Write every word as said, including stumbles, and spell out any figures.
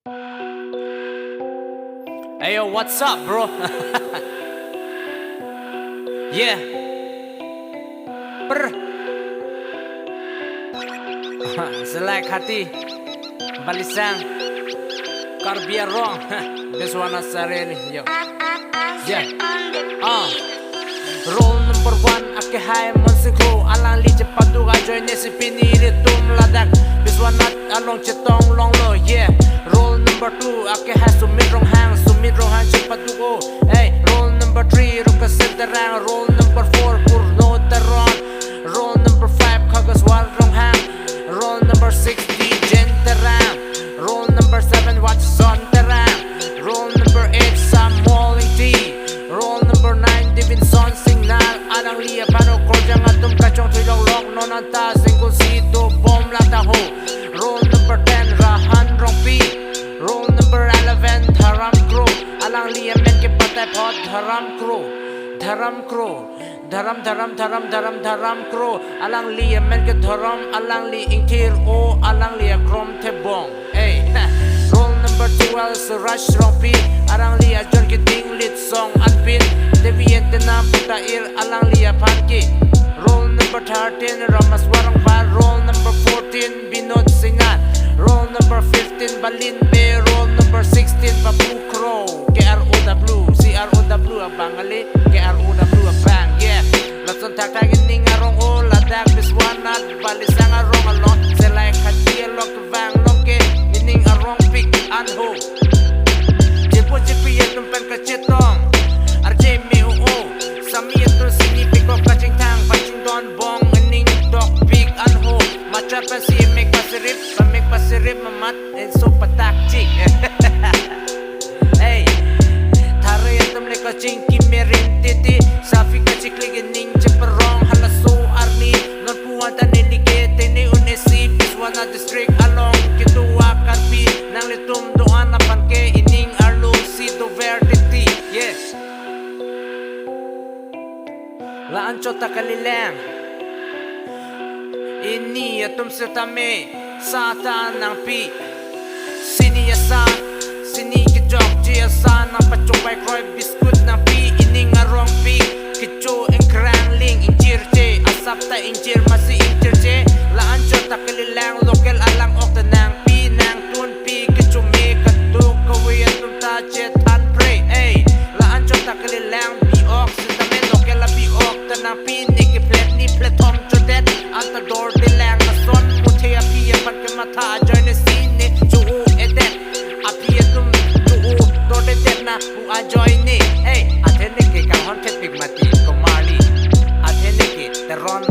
Hey yo, what's up, bro? Yeah. Per. Selai Khati, Balisang, Karbi Anglong, Biswanath Sareni, yo. Yeah. Ah. Roll number one, ake hai Monsingkho, alangli chepaduk ajoine si pini ilitum ladak Biswanath along chetong longlo, yeah. Roll number two, ake hai Sumit Ronghang, Sumit Ronghang chepaduk o. Hey, roll number three, Rukasep Terang, roll number four, Purno Teron, roll number five, Khagaswal Ronghang, roll number six, Dijen Terang, roll number seven, Watson Terang, roll number eight, Samuel Ingti, roll number nine, Davidson Singnal, alangli aphan okorjang atum kachongthui longlok non anta singkul si dobom lata ho. Roll number ten, Rahan Rongpi, roll number eleven, Dharam Kro, alangli amen ke patai phot Dharam Kro, Dharam Kro, Dharam, Dharam, Dharam, Dharam, Dharam Kro, alangli amen ke Dharam, alangli ingthir o, alangli akrom thebong. Hey, roll number twelve, Suraj Rongpi, alangli ajon keding lead song anpin, Devi Antenna puta ir alangli aphan ke. Roll number thirteen, Ramaswar Rongbar, roll number fourteen, Binod Singnat, roll number fifteen, Balin Bey, roll number sixteen, Babu Kro, K R O W, C R O W abang kali, K R O W abang, yeah. Lason thakthak ining arong o, ladak Biswanath Balisang arong along, Selai Khati along kevang along ke ining arongpik an ho. Chepo chepi atum pen kachetong, arje me o o, sami atum sini piko kachingthang, pachingdon bong ining dokpik an ho. Macha pensi mek pasirip, pamek pasirip mamat, enso patak chik. Hey, thare atum le kachingki merin titi, safi kachiklik ining cheperong halaso arni, non puan ta neli ke tene un esi Biswanath district along ketua Karbi nanglitum do-an aphan ke ining arlo si dover titi. Yes. La-anchot ta kalilang. Ini atum setame sa ta nangpi. Sini asan, sini kejokji asan, nangpachok bai kroi biskut nangpi, ining arongpik, kecho ingkrang ling ingchirche, asap ta ingchir masi ingchirche, la-anchot ta kalilang local alang ok ta nangpi, nangtunpi, kecho me kaduk kave atum ta chethan pre, ey, la-anchot ta kalilang bi ok, sitame local abi ok ta nangpi, ne ke flat ni flat thom chodet, anta dorde lang lason, muthe aphi aphan kematha ajoine sine, chu u edet, aphi atum chu u dorde det na, u ajoine, ey, athene ke kanghon thepik mati, komarli, athene ke Teron